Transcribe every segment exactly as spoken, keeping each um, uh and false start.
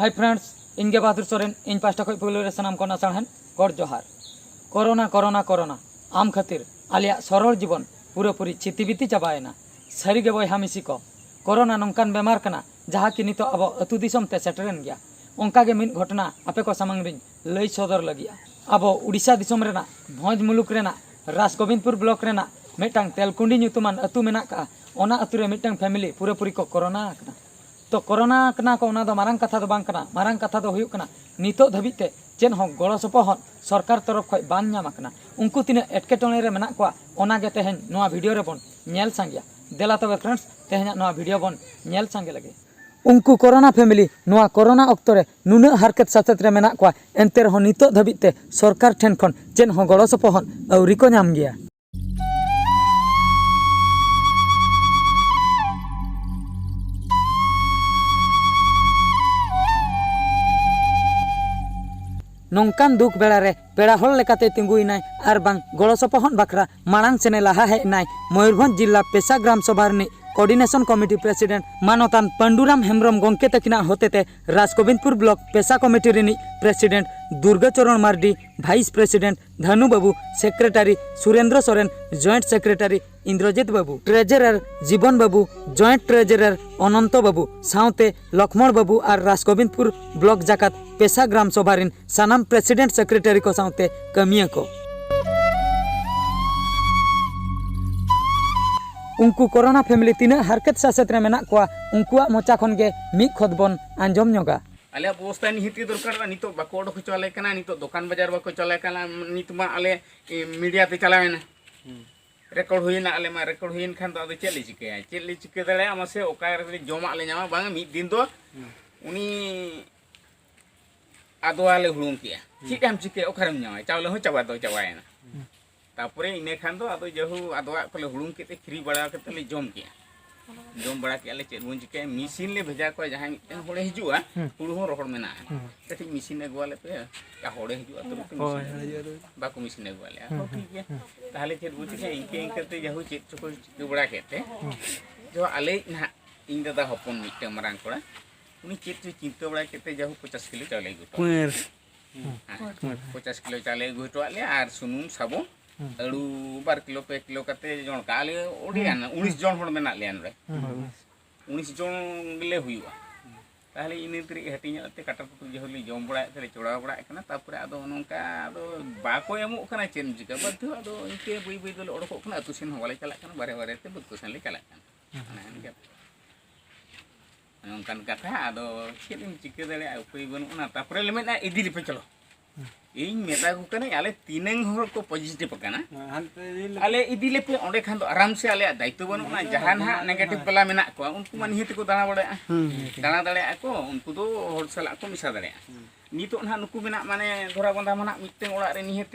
Hi friends, ᱤᱧ ᱜᱮ ᱵᱟᱦᱟᱫᱩᱨ ᱥᱚᱨᱮᱱ, ᱤᱧ ᱯᱟᱦᱴᱟ ᱠᱷᱚᱱ ᱯᱩᱭᱞᱩ ᱨᱮ ᱥᱟᱱᱟᱢ ᱠᱚ ᱱᱟᱥᱟᱲᱦᱮᱱ ᱜᱚᱰ ᱡᱚᱦᱟᱨ᱾ ᱠᱳᱨᱳᱱᱟ, ᱠᱳᱨᱳᱱᱟ, ᱠᱳᱨᱳᱱᱟ, ᱟᱢ ᱠᱷᱟᱹᱛᱤᱨ ᱟᱞᱮᱭᱟᱜ ᱥᱚᱨᱚᱞ ᱡᱤᱵᱚᱱ ᱯᱩᱨᱟᱹᱯᱩᱨᱤ ᱪᱷᱤᱛᱤᱵᱤᱛᱤ ᱪᱟᱵᱟᱭᱮᱱᱟ᱾ ᱥᱟᱹᱨᱤ ᱜᱮ ᱵᱚᱭᱦᱟ ᱢᱤᱥᱤ ᱠᱚ, ᱠᱳᱨᱳᱱᱟ ᱱᱚᱝᱠᱟᱱ ᱵᱮᱢᱟᱨ ᱠᱟᱱᱟ, ᱡᱟᱦᱟᱸ ᱠᱤ ᱱᱤᱛᱚᱜ ᱟᱵᱚ ᱟᱹᱛᱩ ᱫᱤᱥᱚᱢ ᱛᱮ ᱥᱮᱴᱮᱨᱮᱱ ᱜᱮᱭᱟ᱾ ᱚᱱᱠᱟ ᱜᱮ ᱢᱤᱫ ᱜᱷᱚᱴᱚᱱᱟ ᱟᱯᱮ ᱠᱚ ᱥᱟᱢᱟᱝ ᱨᱤᱧ ᱞᱟᱹᱭ ᱥᱚᱫᱚᱨ ᱞᱟᱹᱜᱤᱫᱼᱟ᱾ ᱟᱵᱚ ᱩᱰᱤᱥᱟ ᱫᱤᱥᱚᱢ ᱨᱮᱱᱟᱜ ᱵᱷᱚᱸᱡᱽ ᱢᱩᱞᱩᱠ ᱨᱮᱱᱟᱜ ᱨᱟᱡᱽᱜᱳᱵᱤᱱᱫᱯᱩᱨ ᱵᱞᱚᱠ ᱨᱮᱱᱟᱜ ᱢᱤᱫᱴᱟᱝ ᱛᱮᱞᱠᱩᱸᱰᱤ ᱧᱩᱛᱩᱢᱟᱱ ᱟᱹᱛᱩ ᱢᱮᱱᱟᱜ ᱠᱟᱜᱼᱟ᱾ ᱚᱱᱟ ᱟᱹᱛᱩ ᱨᱮ ᱢᱤᱫᱴᱟᱝ ᱯᱷᱮᱢᱮᱞᱤ ᱯᱩᱨᱟᱹᱯᱩᱨᱤ ᱠᱚ ᱠᱳᱨᱳᱱᱟ ᱟᱠᱟᱱᱟ᱾ ᱛᱚ ᱠᱳᱨᱳᱱᱟ ᱠᱟᱱᱟ ᱠᱚ, ᱚᱱᱟ ᱫᱚ ᱢᱟᱨᱟᱝ ᱠᱟᱛᱷᱟ ᱫᱚ ᱵᱟᱝ ᱠᱟᱱᱟ᱾ ᱢᱟᱨᱟᱝ ᱠᱟᱛᱷᱟ ᱫᱚ ᱦᱩᱭᱩᱜ ᱠᱟᱱᱟ, ᱱᱤᱛᱚᱜ ᱫᱷᱟᱹᱵᱤᱡ ᱛᱮ ᱪᱮᱫ ᱦᱚᱸ ᱜᱚᱲᱚ ᱥᱚᱯᱚᱦᱚᱫ ᱥᱚᱨᱠᱟᱨ ᱛᱚᱨᱚᱯ ᱠᱷᱚᱱ ᱵᱟᱝ ᱧᱟᱢ ᱟᱠᱟᱱᱟ᱾ ᱩᱱᱠᱩ ᱛᱤᱱᱟᱹᱜ ᱮᱴᱠᱮᱴᱚᱬᱮ ᱨᱮ ᱢᱮᱱᱟᱜ ᱠᱚᱣᱟ, ᱚᱱᱟ ᱜᱮ ᱛᱮᱦᱮᱧ ᱱᱚᱣᱟ ᱵᱷᱤᱰᱤᱭᱳ ᱨᱮᱵᱚᱱ ᱧᱮᱞ ᱥᱟᱸᱜᱮᱭᱟ᱾ ᱫᱮᱞᱟ ᱛᱚᱵᱮ friends, ᱛᱮᱦᱮᱧᱟᱜ ᱱᱚᱣᱟ ᱵᱷᱤᱰᱤᱭᱳ ᱵᱚᱱ ᱧᱮᱞ ᱥᱟᱸᱜᱮ ᱞᱮᱜᱮ᱾ ᱩᱱᱠᱩ ᱠᱳᱨᱳᱱᱟ ᱯᱷᱮᱢᱮᱞᱤ ᱱᱚᱣᱟ ᱠᱳᱨᱳᱱᱟ ᱚᱠᱛᱚ ᱨᱮ ᱱᱩᱱᱟᱹᱜ ᱦᱟᱨᱠᱮᱛ ᱥᱟᱥᱮᱛ ᱨᱮ ᱢᱮᱱᱟᱜ ᱠᱚᱣᱟ, ᱮᱱᱛᱮ ᱨᱮᱦᱚᱸ ᱱᱤᱛᱚᱜ ᱫᱷᱟᱹᱵᱤᱡ ᱛᱮ ᱥᱚᱨᱠᱟᱨ ᱴᱷᱮᱱ ᱠᱷᱚᱱ ᱪᱮᱫ ᱦᱚᱸ ᱜᱚᱲᱚ ᱥᱚᱯᱚᱦᱚᱫ ᱟᱹᱣᱨᱤ ᱠᱚ ᱧᱟᱢ ᱜᱮᱭᱟ᱾ ᱱᱚᱝᱠᱟᱱ ᱫᱩᱠ ᱵᱮᱲᱟ ᱨᱮ ᱯᱮᱲᱟ ᱦᱚᱲ ᱞᱮᱠᱟᱛᱮ ᱛᱤᱸᱜᱩᱭᱮᱱᱟᱭ ᱟᱨ ᱵᱟᱝ ᱜᱚᱲᱚ ᱥᱚᱯᱚᱦᱚᱫ ᱵᱟᱠᱷᱨᱟ ᱢᱟᱲᱟᱝ ᱥᱮᱱᱮ ᱞᱟᱦᱟ ᱦᱮᱡ ᱮᱱᱟᱭ ᱢᱚᱭᱩᱨᱵᱷᱚᱸᱡᱽ ᱡᱤᱞᱟ ᱯᱮᱥᱟ ᱜᱨᱟᱢ ᱥᱚᱵᱷᱟ ᱨᱤᱱᱤᱡ ᱠᱳᱚᱨᱰᱤᱱᱮᱥᱚᱱ ᱠᱚᱢᱤᱴᱤ ᱯᱨᱮᱥᱤᱰᱮᱱᱴ ᱢᱟᱱᱚᱛᱟᱱ ᱯᱟᱱᱰᱩᱨᱟᱢ ᱦᱮᱢᱵᱨᱚᱢ ᱜᱚᱢᱠᱮ ᱛᱟᱹᱠᱤᱱᱟᱜ ᱦᱚᱛᱮᱛᱮ ᱨᱟᱡᱽᱜᱳᱵᱤᱱᱫᱯᱩᱨ ᱵᱞᱚᱠ ᱯᱮᱥᱟ ᱠᱚᱢᱤᱴᱤ ᱨᱤᱱᱤᱡ ᱯᱨᱮᱥᱤᱰᱮᱱᱴ ᱫᱩᱨᱜᱟᱹ ᱪᱚᱨᱚᱬ ᱢᱟᱨᱰᱤ, ᱵᱷᱟᱭᱤᱥ ᱯᱨᱮᱥᱤᱰᱮᱱᱴ ᱫᱷᱟᱱᱩ ᱵᱟᱹᱵᱩ, secretary Surendra Soren, joint secretary Indrajit ᱵᱟᱹᱵᱩ, ᱴᱨᱮᱡᱮᱨᱟᱨ ᱡᱤᱵᱚᱱ ᱵᱟᱹᱵᱩ, ᱡᱚᱭᱮᱱᱴ ᱴᱨᱮᱡᱮᱨᱟᱨ ᱚᱱᱚᱱᱛᱚ ᱵᱟᱹᱵᱩ ᱥᱟᱶᱛᱮ ᱞᱚᱠᱷᱢᱚᱬ ᱵᱟᱹᱵᱩ ᱟᱨ ᱨᱟᱡᱽᱜᱳᱵᱤᱱᱫᱯᱩᱨ ᱵᱞᱚᱠ ᱡᱟᱠᱟᱛ ᱯᱮᱥᱟ ᱜᱨᱟᱢ ᱥᱚᱵᱷᱟ ᱨᱤᱱ ᱥᱟᱱᱟᱢ ᱯᱨᱮᱥᱤᱰᱮᱱᱴ ᱥᱮᱠᱨᱮᱴᱟᱨᱤ ᱠᱚ ᱥᱟᱶᱛᱮ ᱠᱟᱹᱢᱤᱭᱟᱹ ᱠᱚ᱾ ᱩᱱᱠᱩ ᱠᱳᱨᱳᱱᱟ ᱯᱷᱮᱢᱮᱞᱤ ᱛᱤᱱᱟᱹᱜ ᱦᱟᱨᱠᱮᱛ ᱥᱟᱥᱮᱛ ᱨᱮ ᱢᱮᱱᱟᱜ ᱠᱚᱣᱟ, ᱩᱱᱠᱩᱣᱟᱜ ᱢᱚᱪᱟ ᱠᱷᱚᱱ ᱜᱮ ᱢᱤᱫ ᱠᱷᱚᱛ ᱵᱚᱱ ᱟᱸᱡᱚᱢ ᱧᱚᱜᱟ᱾ ᱟᱞᱮᱭᱟᱜ ᱵᱮᱵᱚᱥᱛᱷᱟ ᱱᱤᱦᱟᱹᱛ ᱜᱮ ᱫᱚᱨᱠᱟᱨᱚᱜᱼᱟ᱾ ᱱᱤᱛᱚᱜ ᱵᱟᱠᱚ ᱚᱰᱚᱠ ᱦᱚᱪᱚ ᱟᱞᱮ ᱠᱟᱱᱟ, ᱱᱤᱛᱚᱜ ᱫᱚᱠᱟᱱ ᱵᱟᱡᱟᱨ ᱵᱟᱠᱚ ᱪᱟᱞᱟᱣ ᱠᱟᱱᱟ, ᱱᱤᱛ ᱢᱟ ᱟᱞᱮ, ᱮ, ᱢᱤᱰᱤᱭᱟ ᱛᱮ ᱪᱟᱞᱟᱣᱮᱱᱟ᱾ ᱨᱮᱠᱚᱨᱰ ᱦᱩᱭᱮᱱᱟ, ᱟᱞᱮ ᱢᱟ ᱨᱮᱠᱚᱨᱰ ᱦᱩᱭᱮᱱ ᱠᱷᱟᱱ ᱫᱚ ᱟᱫᱚ ᱪᱮᱫ ᱞᱮ ᱪᱤᱠᱟᱹᱭᱟ? ᱪᱮᱫ ᱞᱮ ᱪᱤᱠᱟᱹ ᱫᱟᱲᱮᱭᱟᱜᱼᱟ ᱢᱟᱥᱮ? ᱚᱠᱟ ᱨᱮ ᱡᱚᱢᱟᱜ ᱞᱮ ᱧᱟᱢᱟ? ᱵᱟᱝ, ᱢᱤᱫ ᱫᱤᱱ ᱫᱚ ᱩᱱᱤ ᱟᱫᱣᱟ ᱞᱮ ᱦᱩᱲᱩᱝ ᱠᱮᱜᱼᱟ᱾ ᱪᱮᱫ ᱮᱢ ᱪᱤᱠᱟᱹᱭᱟ? ᱚᱠᱟᱨᱮᱢ ᱧᱟᱢᱟ? ᱪᱟᱣᱞᱮ ᱦᱚᱸ ᱪᱟᱵᱟ ᱫᱚ ᱪᱟᱵᱟᱭᱮᱱᱟ᱾ ᱛᱟᱯᱚᱨᱮ ᱤᱱᱟᱹ ᱠᱷᱟᱱ ᱫᱚ ᱟᱫᱚ ᱡᱟᱹᱦᱩ ᱟᱫᱣᱟ ᱠᱚᱞᱮ ᱦᱩᱲᱩᱝ ᱠᱮᱫ ᱛᱮ ᱯᱷᱨᱤ ᱵᱟᱲᱟ ᱠᱟᱛᱮ ᱞᱮ ᱡᱚᱢ ᱠᱮᱜᱼᱟ᱾ ᱡᱚᱢ ᱵᱟᱲᱟ ᱠᱮᱜᱼᱟ ᱞᱮ, ᱪᱮᱫ ᱵᱚᱱ ᱪᱤᱠᱟᱹᱭᱟ? ᱢᱮᱥᱤᱱ ᱞᱮ ᱵᱷᱮᱡᱟ ᱠᱚᱣᱟ, ᱡᱟᱦᱟᱸᱭ ᱢᱤᱫᱴᱮᱱ ᱦᱚᱲᱮ ᱦᱤᱡᱩᱜᱼᱟ, ᱦᱩᱲᱩ ᱦᱚᱸ ᱨᱚᱦᱚᱲ ᱢᱮᱱᱟᱜᱼᱟ᱾ ᱠᱟᱹᱴᱤᱡ ᱢᱮᱥᱤᱱ ᱟᱹᱜᱩᱣᱟᱞᱮ ᱯᱮ, ᱭᱟ ᱦᱚᱲᱮ ᱦᱤᱡᱩᱜᱼᱟ, ᱛᱚᱵᱮ ᱯᱮ ᱦᱳᱭ, ᱢᱮᱥᱤᱱ ᱦᱤᱡᱩᱜᱼᱟ, ᱛᱚᱵᱮ᱾ ᱵᱟᱠᱚ ᱢᱮᱥᱤᱱ ᱟᱹᱜᱩᱣᱟᱞᱮᱭᱟ᱾ ᱦᱚᱸ, ᱴᱷᱤᱠ ᱜᱮᱭᱟ᱾ ᱛᱟᱦᱚᱞᱮ ᱪᱮᱫ ᱵᱚ ᱪᱤᱠᱟᱹᱭᱟ? ᱤᱱᱠᱟᱹ ᱤᱱᱠᱟᱹ ᱛᱮ ᱡᱟᱦᱳ ᱪᱮᱫ ᱪᱚᱠᱚ ᱪᱤᱠᱟᱹ ᱵᱟᱲᱟ ᱠᱮᱫ ᱛᱮ, ᱡᱚ ᱟᱞᱮ ᱱᱟᱦᱟᱜ ᱤᱧ ᱫᱟᱫᱟ ᱦᱚᱯᱚᱱ ᱢᱤᱫᱴᱟᱝ ᱢᱟᱨᱟᱝ ᱠᱚᱲᱟ, ᱩᱱᱤ ᱪᱮᱫ ᱪᱚᱭ ᱪᱤᱱᱛᱟᱹ ᱵᱟᱲᱟ ᱠᱮᱫ ᱛᱮ ᱡᱟᱭᱦᱳᱠ ᱯᱚᱪᱟᱥ ᱠᱤᱞᱳ ᱪᱟᱣᱞᱮ ᱟᱹᱜᱩ ᱦᱚᱴᱚ ᱟᱫ ᱞᱮᱭᱟ᱾ ᱯᱚᱪᱟᱥ ᱠᱤᱞᱳ ᱪᱟᱣᱞᱮ ᱟᱹᱜᱩ ᱦᱚᱴᱚ ᱟᱫ ᱞᱮᱭᱟ ᱟᱨ ᱥᱩᱱᱩᱢ, ᱥᱟᱵᱚᱱ, ᱟᱹᱞᱩ ᱵᱟᱨ ᱠᱤᱞᱳ ᱯᱮ ᱠᱤᱞᱳ ᱠᱟᱛᱮ ᱡᱚᱱᱠᱟ ᱟᱞᱮ ᱟᱹᱰᱤ ᱜᱟᱱ ᱩᱱᱤᱥ ᱡᱚᱱ ᱦᱚᱲ ᱢᱮᱱᱟᱜ ᱞᱮᱭᱟ ᱱᱚᱰᱮ᱾ ᱩᱱᱤᱥ ᱡᱚᱱ ᱜᱮᱞᱮ ᱦᱩᱭᱩᱜᱼᱟ᱾ ᱛᱟᱦᱚᱞᱮ ᱤᱱᱟᱹ ᱛᱤᱨᱤᱡ ᱦᱟᱹᱴᱤᱧ ᱧᱚᱜ ᱛᱮ ᱠᱟᱴᱟ ᱯᱩᱴᱩᱨ ᱡᱚᱦᱚᱜ ᱞᱮ ᱡᱚᱢ ᱵᱟᱲᱟᱭᱮᱫ ᱛᱮᱞᱮ ᱪᱚᱲᱟᱣ ᱵᱟᱲᱟᱭᱮᱫ ᱠᱟᱱᱟ᱾ ᱛᱟᱨᱯᱚᱨᱮ ᱟᱫᱚ ᱱᱚᱝᱠᱟ ᱟᱫᱚ ᱵᱟᱠᱚ ᱮᱢᱚᱜ ᱠᱟᱱᱟ, ᱪᱮᱫ ᱮᱢ ᱪᱤᱠᱟᱹ? ᱵᱟᱫᱽᱫᱷᱚ ᱟᱫᱚ ᱤᱱᱠᱟᱹ ᱵᱟᱹᱭ ᱵᱟᱹᱭ ᱫᱚᱞᱮ ᱚᱰᱚᱠᱚᱜ ᱠᱟᱱᱟ, ᱟᱹᱛᱩ ᱥᱮᱱ ᱦᱚᱸ ᱵᱟᱞᱮ ᱪᱟᱞᱟᱜ ᱠᱟᱱᱟ, ᱵᱟᱨᱦᱮ ᱵᱟᱨᱦᱮ ᱛᱮ ᱵᱟᱹᱫᱽ ᱠᱚ ᱥᱮᱱ ᱞᱮ ᱪᱟᱞᱟᱜ ᱠᱟᱱᱟ᱾ ᱚᱱᱮ ᱚᱱᱠᱟ᱾ ᱚᱱᱮ ᱚᱱᱠᱟᱱ ᱠᱟᱛᱷᱟ, ᱟᱫᱚ ᱪᱮᱫ ᱮᱢ ᱪᱤᱠᱟᱹ ᱫᱟᱲᱮᱭᱟᱜᱼᱟ, ᱩᱯᱟᱹᱭ ᱵᱟᱹᱱᱩᱜ ᱟᱱᱟ᱾ ᱛᱟᱨᱯᱚᱨᱮ ᱞᱮ ᱢᱮᱱᱟ ᱤᱫᱤ ᱞᱮᱯᱮ ᱪᱚᱞᱚ᱾ ᱤᱧ ᱢᱮᱛᱟ ᱠᱚ ᱠᱟᱹᱱᱟᱹᱧ, ᱟᱞᱮ ᱛᱤᱱᱟᱹᱝ ᱦᱚᱲ ᱠᱚ ᱯᱚᱡᱤᱴᱤᱵᱷ ᱟᱠᱟᱱᱟ, ᱦᱟᱱᱛᱮ ᱤᱫᱤ ᱞᱮᱯᱮ᱾ ᱟᱞᱮ ᱤᱫᱤ ᱞᱮᱯᱮ, ᱚᱸᱰᱮ ᱠᱷᱟᱱ ᱫᱚ ᱟᱨᱟᱢ ᱥᱮ ᱟᱞᱮᱭᱟᱜ ᱫᱟᱭᱤᱛᱛᱚ ᱵᱟᱹᱱᱩᱜ ᱟᱱᱟ᱾ ᱡᱟᱦᱟᱸ ᱱᱟᱦᱟᱜ ᱱᱮᱜᱮᱴᱤᱵᱷ ᱵᱟᱞᱟ ᱢᱮᱱᱟᱜ ᱠᱚᱣᱟ, ᱩᱱᱠᱩ ᱢᱟ ᱱᱤᱦᱟᱹᱛ ᱠᱚ ᱫᱟᱬᱟ ᱵᱟᱲᱟᱭᱟ, ᱫᱟᱬᱟ ᱫᱟᱲᱮᱭᱟᱜᱼᱟ ᱠᱚ, ᱩᱱᱠᱩ ᱫᱚ ᱦᱚᱲ ᱥᱟᱞᱟᱜ ᱠᱚ ᱢᱮᱥᱟ ᱫᱟᱲᱮᱭᱟᱜᱼᱟ᱾ ᱱᱤᱛᱚᱜ ᱱᱟᱦᱟᱜ ᱱᱩᱠᱩ ᱢᱮᱱᱟᱜ, ᱢᱟᱱᱮ ᱫᱷᱚᱨᱟ ᱵᱟᱸᱫᱷᱟ ᱢᱟ ᱱᱟᱦᱟᱜ ᱢᱤᱫᱴᱮᱱ ᱚᱲᱟᱜ ᱨᱮ ᱱᱤᱦᱟᱹᱛ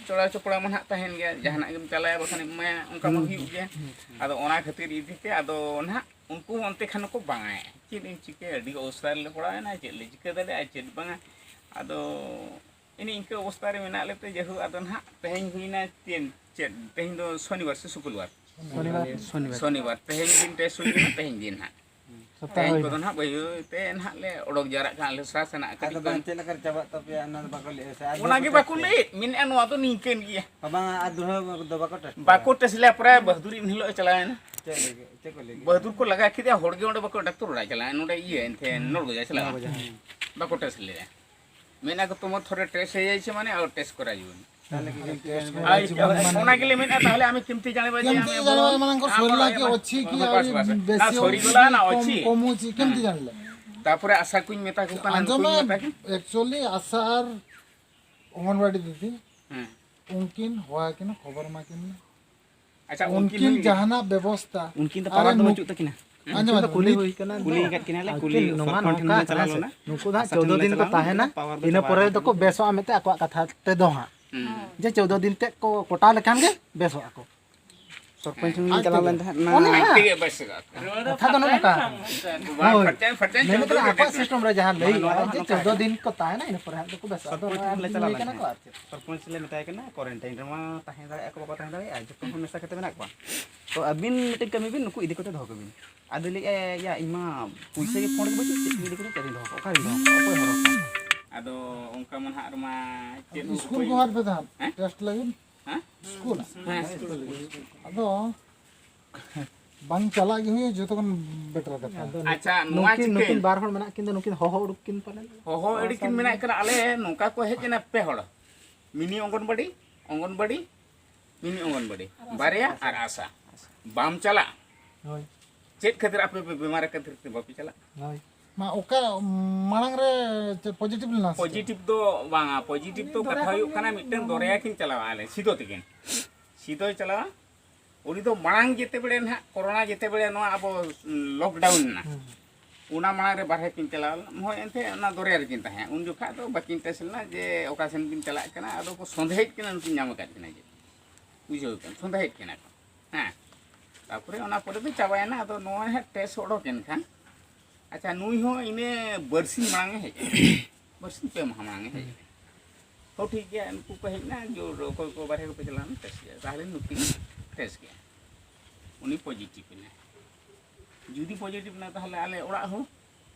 ᱪᱚᱲᱟ ᱪᱚᱯᱲᱟ ᱢᱟ ᱱᱟᱦᱟᱜ ᱛᱟᱦᱮᱱ ᱜᱮᱭᱟ, ᱡᱟᱦᱟᱱᱟᱜ ᱜᱮᱢ ᱪᱟᱞᱟᱭᱟ ᱵᱟᱠᱷᱟᱱ ᱮᱢᱟᱭᱟ, ᱚᱱᱠᱟ ᱢᱟ ᱦᱩᱭᱩᱜ ᱜᱮᱭᱟ᱾ ᱟᱫᱚ ᱚᱱᱟ ᱠᱷᱟᱹᱛᱤᱨ ᱤᱫᱤ ᱛᱮ ᱟᱫᱚ ᱱᱟᱦᱟᱜ ᱩᱱᱠᱩ ᱦᱚᱸ ᱚᱱᱛᱮ ᱠᱷᱟᱱ ᱠᱚ ᱵᱟᱝᱟᱭᱟ᱾ ᱪᱮᱫ ᱮᱢ ᱪᱤᱠᱟᱹᱭᱟ, ᱟᱹᱰᱤ ᱚᱵᱚᱥᱛᱟ ᱨᱮᱞᱮ ᱯᱟᱲᱟᱣᱮᱱᱟ, ᱪᱮᱫ ᱞᱮ ᱪᱤᱠᱟᱹ ᱫᱟᱲᱮᱭᱟᱜᱼᱟ, ᱪᱮᱫ ᱵᱟᱝᱟ᱾ ᱟᱫᱚ ᱮᱱᱮ ᱤᱱᱠᱟᱹ ᱚᱵᱚᱥᱛᱟ ᱨᱮ ᱢᱮᱱᱟᱜ ᱞᱮᱛᱮ ᱡᱟᱭᱦᱳᱠ ᱟᱫᱚ ᱱᱟᱦᱟᱜ ᱛᱮᱦᱮᱧ ᱦᱩᱭᱱᱟ ᱪᱮᱫ, ᱪᱮᱫ ᱛᱮᱦᱮᱧ ᱫᱚ ᱥᱚᱱᱤᱵᱟᱨ ᱥᱮ ᱥᱩᱠᱨᱵᱟᱨ? ᱥᱚᱱᱤᱵᱟᱨ᱾ ᱥᱚᱱᱤᱵᱟᱨ᱾ ᱥᱚᱱᱤᱵᱟᱨ᱾ ᱛᱮᱦᱮᱧ ᱫᱤᱱ ᱛᱮ ᱥᱩᱱᱤᱵᱟᱨ, ᱛᱮᱦᱮᱧ ᱫᱤᱱ ᱱᱟᱦᱟᱜ᱾ ᱥᱚᱯᱛᱟᱦᱚ ᱛᱮᱦᱮᱧ ᱦᱩᱭᱱᱟ᱾ ᱠᱚᱫᱚ ᱱᱟᱦᱟᱜ ᱵᱟᱹᱭ ᱵᱟᱹᱭ ᱛᱮ ᱱᱟᱦᱟᱜ ᱞᱮ ᱚᱰᱚᱠ ᱡᱟᱣᱨᱟᱜ ᱠᱟᱱᱟ, ᱟᱞᱮ ᱥᱟᱥᱟᱱᱟᱜ ᱟᱫᱚ ᱠᱟᱹᱴᱤᱡ ᱵᱟᱝ ᱠᱟᱹᱢᱤ᱾ ᱪᱮᱫ ᱞᱮᱠᱟ ᱨᱮ ᱪᱟᱵᱟᱜ ᱛᱟᱯᱮᱭᱟ, ᱚᱱᱟ ᱫᱚ ᱵᱟᱠᱚ ᱞᱟᱹᱭᱮᱫᱼᱟ ᱥᱮ? ᱟᱨ ᱚᱱᱟ ᱫᱚ ᱜᱮ ᱵᱟᱠᱚ ᱵᱟᱠᱚ ᱴᱮᱥᱴ ᱞᱟᱹᱭᱮᱫ, ᱢᱮᱱᱮᱫᱼᱟ ᱱᱚᱣᱟ ᱫᱚ ᱱᱤᱝᱠᱟᱹᱱ ᱜᱮᱭᱟ᱾ ᱵᱟᱝᱟ, ᱟᱨ ᱫᱩᱲᱦᱟᱹ ᱫᱚ ᱵᱟᱠᱚ ᱴᱮᱥᱴ ᱵᱟᱠᱚ ᱠᱚᱣᱟ? ᱴᱮᱥᱴ ᱞᱮᱫᱼᱟ, ᱯᱨᱟᱭ ᱵᱟᱦᱫᱩᱨ ᱮᱱ ᱦᱤᱞᱳᱜ ᱮ ᱪᱟᱞᱟᱣᱮᱱᱟ᱾ ᱪᱮᱫ ᱞᱟᱹᱜᱤᱫ? ᱪᱮᱫ ᱠᱚ ᱞᱟᱹᱜᱤᱫ? ᱵᱟᱦᱫᱩᱨ ᱠᱚ ᱞᱟᱜᱟ ᱠᱮᱫᱮᱭᱟ, ᱦᱚᱲ ᱜᱮ ᱚᱸᱰᱮ ᱵᱟᱠᱚ ᱰᱟᱠᱛᱚᱨ ᱚᱲᱟᱜ ᱮ ᱪᱟᱞᱟᱣᱮᱱᱟ, ᱱᱚᱸᱰᱮ ᱤᱭᱟᱹ ᱮᱱᱛᱮ ᱱᱚᱲᱜᱚᱡᱟ ᱪᱟᱞᱟᱣ᱾ ᱱᱚᱲᱜᱚᱡᱟ, ᱦᱮᱸ᱾ ᱵᱟᱠᱚ ᱴᱮᱥᱴ ᱞᱮᱫᱼᱟ᱾ ᱢᱮᱱᱟ ᱠᱚ ᱛᱚᱢᱚ ᱛᱷᱚᱨᱮ ᱴᱮᱥᱴ ᱦᱮᱡ ᱟᱭᱪᱷᱮ ᱢᱟᱱᱮ ᱟᱨ ᱴᱮᱥᱴ ᱠᱚᱨᱟᱭ ᱡᱩᱣᱟᱱ᱾ ᱛᱟᱦᱚᱞᱮ ᱠᱤ ᱴᱮᱥᱴ ᱟᱭ, ᱠᱚᱨᱟᱭ ᱡᱩᱣᱟᱱ ᱢᱟᱱᱮ ᱚᱱᱟ ᱜᱮᱞᱮ ᱢᱮᱱᱟ, ᱛᱟᱦᱚᱞᱮ ᱟᱢᱮ ᱠᱤᱢᱛᱤ ᱡᱟᱱᱮ ᱵᱟᱡᱮ ᱠᱤᱢᱛᱤ ᱟᱢᱮ ᱡᱟᱱᱮ ᱵᱚᱞᱚ, ᱢᱟᱱᱮ ᱩᱱᱠᱩ ᱟᱢ ᱥᱚᱨᱤ ᱵᱚᱞᱚ ᱞᱟᱜᱮ ᱮᱢᱟ᱾ ᱚᱪᱷᱤ ᱠᱤ ᱵᱟᱥ, ᱟᱨ ᱵᱟᱥ, ᱵᱟᱥ᱾ ᱵᱮᱥᱤ ᱱᱟ ᱥᱚᱨᱤ ᱚᱪᱷᱤ ᱜᱚᱞᱟ ᱱᱟ ᱠᱚᱢ, ᱚᱪᱷᱤ᱾ ᱠᱚᱢ ᱚᱪᱷᱤ, ᱠᱤᱢᱛᱤ ᱦᱮᱸ᱾ ᱡᱟᱱᱮ ᱞᱮ᱾ ᱛᱟᱯᱚᱨᱮ ᱟᱥᱟ ᱠᱩᱧ ᱢᱮᱛᱟ ᱠᱚ ᱠᱟᱱᱟ, ᱟᱸᱡᱚᱢ ᱱᱩᱠᱩᱧ ᱢᱮ, ᱢᱮᱛᱟ ᱠᱚ᱾ ᱮᱠᱪᱩᱭᱟᱞᱤ ᱟᱥᱟ ᱟᱨ ᱚᱝᱜᱚᱱᱣᱟᱲᱤ ᱫᱤᱫᱤ, ᱦᱮᱸ᱾ ᱩᱱᱠᱤᱱ ᱦᱚᱦᱚ ᱟᱹᱠᱤᱱ ᱠᱷᱚᱵᱚᱨ ᱮᱢᱟ ᱠᱤᱱ ᱢᱮ᱾ ᱟᱪᱪᱷᱟ, ᱩᱱᱠᱤᱱ ᱩᱱᱠᱤᱱ ᱦᱩᱭ ᱡᱟᱦᱟᱱᱟᱜ ᱵᱮᱵᱚᱥᱛᱟ᱾ ᱩᱱᱠᱤᱱ ᱫᱚ ᱟᱨᱮ ᱯᱟᱣᱟᱨ ᱫᱚ ᱱᱩᱠ-, ᱵᱟᱹᱪᱩᱜ ᱛᱟᱹᱠᱤᱱᱟ᱾ ᱟᱸᱡᱚᱢ, ᱩᱱᱠᱤᱱ ᱫᱚ ᱟᱸᱡᱚᱢ, ᱠᱩᱞᱤ ᱱᱤᱛ ᱦᱩᱭ ᱠᱟᱱᱟ, ᱠᱩᱞᱤ ᱟᱠᱟᱫ ᱠᱤᱱᱟᱞᱮ, ᱟᱨ ᱠᱩᱞᱤ ᱠᱤᱱ ᱥᱚᱨᱠᱟᱨ ᱱᱚᱣᱟ ᱴᱷᱮᱱ ᱱᱚᱝᱠᱟ ᱞᱮ ᱠᱟᱱᱟ ᱪᱟᱞᱟᱣ ᱥᱮ, ᱞᱮᱱᱟ᱾ ᱱᱩᱠᱩ ᱫᱚ ᱦᱟᱸᱜ ᱟᱥᱟ ᱴᱷᱮᱱ ᱪᱳᱣᱫᱚ ᱞᱮ ᱫᱤᱱ ᱠᱚ ᱪᱟᱞᱟᱣ ᱞᱮᱱᱟ, ᱛᱟᱦᱮᱱᱟ, ᱯᱟᱣᱟᱨ ᱫᱚ ᱤᱱᱟᱹ ᱪᱟᱵᱟ ᱯᱚᱨᱮ ᱟᱠᱟᱱ ᱫᱚᱠᱚ ᱛᱟᱹᱠᱤᱱᱟ᱾ ᱵᱮᱥᱚᱜᱼᱟ ᱢᱮᱱᱛᱮ ᱟᱠᱚᱣᱟᱜ ᱠᱟᱛᱷᱟ ᱛᱮᱫᱚ ᱦᱟᱸᱜ᱾ ᱦᱩᱸ᱾ ᱡᱮ ᱪᱳᱣᱫᱚ ᱫᱤᱱ ᱛᱮᱫ ᱠᱚ ᱠᱚᱴᱟᱣ ᱞᱮᱠᱷᱟᱱ ᱜᱮ ᱵᱮᱥᱚᱜ ᱟᱠᱚ᱾ ᱥᱚᱨᱯᱚᱧᱪ ᱴᱷᱮᱱ ᱞᱤᱧ ᱪᱟᱞᱟᱣ ᱞᱮᱱ ᱛᱟᱦᱮᱸᱫ ᱚᱱᱟ ᱚᱱᱟ ᱦᱟᱸᱜ᱾ ᱛᱮᱜᱮ ᱵᱮᱥ ᱠᱟᱜ ᱠᱟᱱᱟ᱾ ᱠᱟᱛᱷᱟ ᱫᱚ ᱱᱚᱜᱼᱚ ᱱᱚᱝᱠᱟ᱾ ᱵᱟᱝ ᱦᱳᱭ᱾ ᱯᱷᱟᱨᱪᱟᱭ, ᱯᱷᱟᱨᱪᱟᱭ ᱢᱮᱱ ᱪᱚ ᱠᱟᱫᱟ ᱫᱚ ᱟᱠᱚᱣᱟᱜ ᱵᱮᱥ᱾ ᱥᱤᱥᱴᱮᱢ ᱨᱮ ᱡᱟᱦᱟᱸ ᱞᱟᱹᱭ ᱢᱟᱱᱮ ᱱᱚᱣᱟ ᱦᱩᱭᱩᱜᱼᱟ ᱫᱚ ᱡᱮ ᱱᱚᱝᱠᱟ ᱪᱳᱫᱽᱫᱳ ᱫᱤᱱ ᱠᱚ ᱛᱟᱦᱮᱱᱟ, ᱤᱱᱟᱹ ᱯᱚᱨᱮ ᱦᱟᱸᱜ ᱫᱚᱠᱚ ᱵᱮᱥᱚᱜᱼᱟ᱾ ᱟᱫᱚ ᱥᱚᱨᱯᱚᱧᱪ ᱱᱚᱣᱟ ᱴᱷᱮᱱ ᱞᱮ ᱞᱟᱹᱭ ᱪᱟᱞᱟᱣ ᱠᱟᱱᱟ ᱞᱮᱱ ᱠᱚ ᱛᱟᱦᱮᱸᱫ᱾ ᱟᱨ ᱪᱮᱫ᱾ ᱥᱚᱨᱯᱚᱧᱪ ᱞᱮ ᱢᱮᱛᱟᱭ ᱠᱟᱱᱟ, ᱠᱚᱣᱟᱨᱮᱱᱴᱟᱭᱤᱱ ᱨᱮᱢᱟ ᱛᱟᱦᱮᱸ ᱫᱟᱲᱮᱭᱟᱜᱼᱟ ᱠᱚ, ᱵᱟᱠᱚ ᱛᱟᱦᱮᱸ ᱫᱟᱲᱮᱭᱟᱜᱼᱟ, ᱡᱚᱛᱚ ᱦᱚᱲ ᱢᱮᱥᱟ ᱠᱟᱛᱮ ᱢᱮᱱᱟᱜ ᱠᱚᱣᱟ᱾ ᱛᱚ ᱟᱹᱵᱤᱱ ᱢᱤᱫᱴᱮᱱ ᱠᱟᱹᱢᱤ ᱵᱤᱱ, ᱱᱩᱠᱩ ᱤᱫᱤ ᱠᱟᱛᱮ ᱫᱚᱦᱚ ᱠᱟᱵᱤᱱ᱾ ᱟᱫᱚ ᱞᱟᱹᱭᱮᱫᱼᱟᱭ, "ᱭᱟ, ᱤᱧ ᱢᱟ ᱯᱩᱭᱥᱟᱹ ᱜᱮ ᱯᱷᱚᱸᱰ ᱜᱮ ᱵᱟᱹᱪᱩᱜ, ᱪᱮᱫ ᱤᱧ ᱤᱫᱤ ᱠᱟᱛᱮ ᱪᱮᱫ ᱤᱧ ᱫᱚᱦᱚ ᱠᱟᱜᱼᱟ? ᱚᱠᱟᱨᱤᱧ ᱫᱚᱦᱚ ᱠᱟᱜᱼᱟ? ᱚᱠᱚᱭ ᱦᱚᱨᱚᱜ ᱠᱟᱜᱼᱟ?" ᱟᱫᱚ ᱚᱱᱠᱟ ᱢᱟ ᱱᱟᱦᱟᱜ ᱨᱮᱢᱟ ᱪᱮᱫ ᱦᱚᱸ ᱥᱠᱩᱞ ᱩᱯᱟᱹᱭ ᱠᱚ ᱦᱚᱨ ᱯᱮ ᱛᱟᱦᱮᱸᱫ? ᱦᱮᱸ? ᱴᱮᱥᱴ ᱞᱟᱹᱜᱤᱫ? ᱦᱮᱸ, ᱥᱠᱩᱞ᱾ ᱟᱫᱚ ᱵᱟᱝ ᱪᱟᱞᱟᱜ ᱜᱮ ᱦᱩᱭᱩᱜᱼᱟ, ᱡᱚᱛᱚ ᱠᱷᱚᱱ ᱵᱮᱴᱟᱨ ᱠᱟᱛᱷᱟ᱾ ᱟᱫᱚ ᱟᱪᱪᱷᱟ, ᱱᱚᱣᱟ ᱱᱩᱠᱤᱱ, ᱪᱤᱠᱟᱹᱭᱮᱱ? ᱱᱩᱠᱤᱱ ᱵᱟᱨ ᱦᱚᱲ ᱢᱮᱱᱟᱜ ᱠᱤᱱ ᱫᱚ, ᱱᱩᱠᱤᱱ ᱦᱚᱦᱚ ᱩᱰᱩᱠ ᱠᱤᱱ ᱯᱟᱞᱮᱱ? ᱦᱚᱦᱚ ᱟᱹᱰᱤ ᱠᱤᱱ ᱢᱮᱱᱟᱜ ᱠᱤᱱᱟ᱾ ᱟᱞᱮ ᱱᱚᱝᱠᱟ ᱠᱚ ᱦᱮᱡ ᱮᱱᱟ ᱯᱮ ᱦᱚᱲ, ᱢᱤᱱᱤ ᱚᱝᱜᱚᱱᱵᱟᱲᱤ, ᱚᱝᱜᱚᱱᱵᱟᱲᱤ, ᱢᱤᱱᱤ ᱚᱝᱜᱚᱱᱵᱟᱲᱤ, ᱵᱟᱨᱭᱟ ᱟᱨ ᱟᱥᱟ᱾ ᱵᱟᱢ ᱪᱟᱞᱟᱜ? ᱦᱳᱭ᱾ ᱪᱮᱫ ᱠᱷᱟᱹᱛᱤᱨ ᱟᱯᱮ ᱯᱮ ᱵᱮᱢᱟᱨ ᱠᱷᱟᱹᱛᱤᱨ ᱛᱮ ᱵᱟᱯᱮ ᱪᱟᱞᱟᱜ? ᱦᱳᱭ᱾ ᱢᱟ ᱚᱠᱟ ᱢᱟᱲᱟᱝ ᱨᱮ ᱪᱮᱫ ᱯᱚᱡᱤᱴᱤᱵᱷ ᱞᱮᱱᱟ ᱥᱮ ᱪᱮᱫ? ᱯᱚᱡᱤᱴᱤᱵᱷ ᱫᱚ ᱵᱟᱝᱟ, ᱯᱚᱡᱤᱴᱤᱵᱷ ᱫᱚ ᱠᱟᱛᱷᱟ ᱦᱩᱭᱩᱜ ᱠᱟᱱᱟ ᱢᱤᱫᱴᱮᱱ ᱫᱚᱨᱭᱟ ᱠᱤᱱ ᱪᱟᱞᱟᱣᱟ, ᱟᱞᱮ ᱥᱤᱫᱚ ᱛᱟᱹᱠᱤᱱ, ᱥᱤᱫᱚᱭ ᱪᱟᱞᱟᱣᱟ᱾ ᱩᱱᱤ ᱫᱚ ᱢᱟᱲᱟᱝ ᱡᱮᱛᱮ ᱵᱮᱲᱮ ᱱᱟᱦᱟᱜ ᱠᱳᱨᱳᱱᱟ ᱡᱮᱛᱮ ᱵᱮᱲᱮ ᱱᱚᱣᱟ ᱟᱵᱚ ᱞᱚᱠᱰᱟᱣᱩᱱ ᱮᱱᱟ, ᱦᱩᱸ᱾ ᱚᱱᱟ ᱢᱟᱲᱟᱝ ᱨᱮ ᱵᱟᱨᱦᱮ ᱠᱤᱱ ᱪᱟᱞᱟᱣ ᱞᱮᱱᱟ, ᱦᱳᱭ, ᱮᱱᱛᱮ ᱚᱱᱟ ᱫᱚᱨᱭᱟ ᱨᱮᱠᱤᱱ ᱛᱟᱦᱮᱸ᱾ ᱩᱱ ᱡᱚᱠᱷᱟᱡ ᱫᱚ ᱵᱟᱹᱠᱤᱱ ᱴᱮᱥᱴ ᱞᱮᱱᱟ ᱡᱮ ᱚᱠᱟ ᱥᱮᱱ ᱠᱤᱱ ᱪᱟᱞᱟᱜ ᱠᱟᱱᱟ, ᱟᱫᱚ ᱠᱚ ᱥᱚᱱᱫᱮᱦᱮᱫ ᱠᱤᱱᱟ ᱱᱩᱠᱤᱱ ᱧᱟᱢ ᱟᱠᱟᱫ ᱠᱤᱱᱟ ᱡᱮ, ᱵᱩᱡᱷᱟᱹᱣ ᱠᱟᱱ, ᱥᱚᱱᱫᱮᱦᱮᱫ ᱠᱤᱱᱟ ᱠᱚ᱾ ᱦᱮᱸ, ᱛᱟᱨᱯᱚᱨᱮ ᱚᱱᱟ ᱯᱚᱨᱮ ᱫᱚ ᱪᱟᱵᱟᱭᱮᱱᱟ᱾ ᱟᱫᱚ ᱱᱚᱣᱟ ᱦᱟᱸᱜ ᱴᱮᱥᱴ ᱚᱰᱚᱠ ᱮᱱ ᱠᱷᱟᱱ, ᱟᱪᱪᱷᱟ, ᱱᱩᱭ ᱦᱚᱸ ᱤᱱᱟᱹ ᱵᱟᱨᱥᱤᱧ ᱢᱟᱲᱟᱝ ᱮ ᱦᱮᱡ ᱮᱱᱟ, ᱵᱟᱨᱥᱤᱧ ᱯᱮ ᱢᱟᱦᱟ ᱢᱟᱲᱟᱝ ᱮ ᱦᱮᱡ ᱮᱱᱟ᱾ ᱦᱚᱸ, ᱴᱷᱤᱠ ᱜᱮᱭᱟ, ᱩᱱᱠᱩ ᱠᱚ ᱦᱮᱡ ᱮᱱᱟ, ᱡᱳᱨ ᱚᱠᱚᱭ ᱠᱚ ᱵᱟᱨᱦᱮ ᱠᱚᱠᱚ ᱪᱟᱞᱟᱣ ᱮᱱᱟ, ᱴᱮᱥᱴ ᱜᱮᱭᱟ, ᱛᱟᱦᱚᱞᱮ ᱱᱩᱠᱤᱱ ᱴᱮᱥᱴ ᱜᱮᱭᱟ, ᱩᱱᱤ ᱯᱚᱡᱤᱴᱤᱵᱷ ᱮᱱᱟᱭ᱾ ᱡᱩᱫᱤ ᱯᱚᱡᱤᱴᱤᱵᱷ ᱮᱱᱟ, ᱛᱟᱦᱚᱞᱮ ᱟᱞᱮ ᱚᱲᱟᱜ ᱦᱚᱸ